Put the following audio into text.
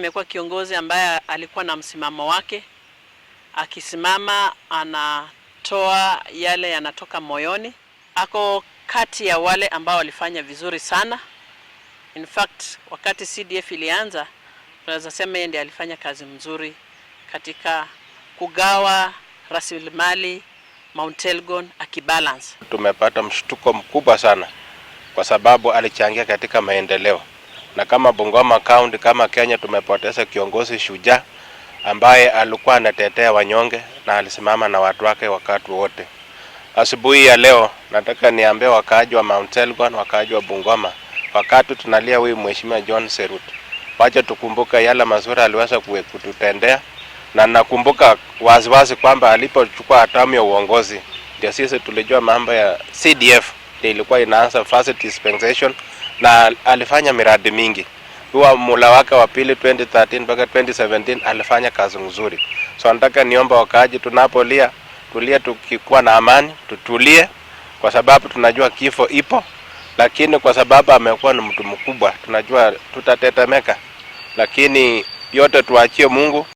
Amekuwa kiongozi ambaye alikuwa na msimamo wake, akisimama anatoa yale yanatoka moyoni. Ako kati ya wale ambao walifanya vizuri sana. In fact, wakati CDF ilianza, tunaweza sema yeye ndiye alifanya kazi mzuri katika kugawa rasilimali Mount Elgon akibalance. Tumepata mshtuko mkubwa sana kwa sababu alichangia katika maendeleo, na kama Bungoma County, kama Kenya, tumepoteza kiongozi shujaa ambaye alikuwa anatetea wanyonge na alisimama na watu wake wakati wote. Asubuhi ya leo nataka niambie wakaaji wa Mount Elgon, wakaaji wa Bungoma, wakati tunalia huyu Mheshimiwa John Serut, wacha tukumbuke yale mazuri aliweza kututendea, na nakumbuka waziwazi kwamba alipochukua hatamu ya uongozi ndio sisi tulijua mambo ya CDF ndio ilikuwa inaanza first dispensation, na alifanya miradi mingi. Huwa muhula wake wa pili 2013 mpaka 2017 alifanya kazi nzuri. So nataka niomba wakaaji, tunapolia tulie tukikuwa na amani, tutulie kwa sababu tunajua kifo ipo, lakini kwa sababu amekuwa ni mtu mkubwa, tunajua tutatetemeka, lakini yote tuachie Mungu.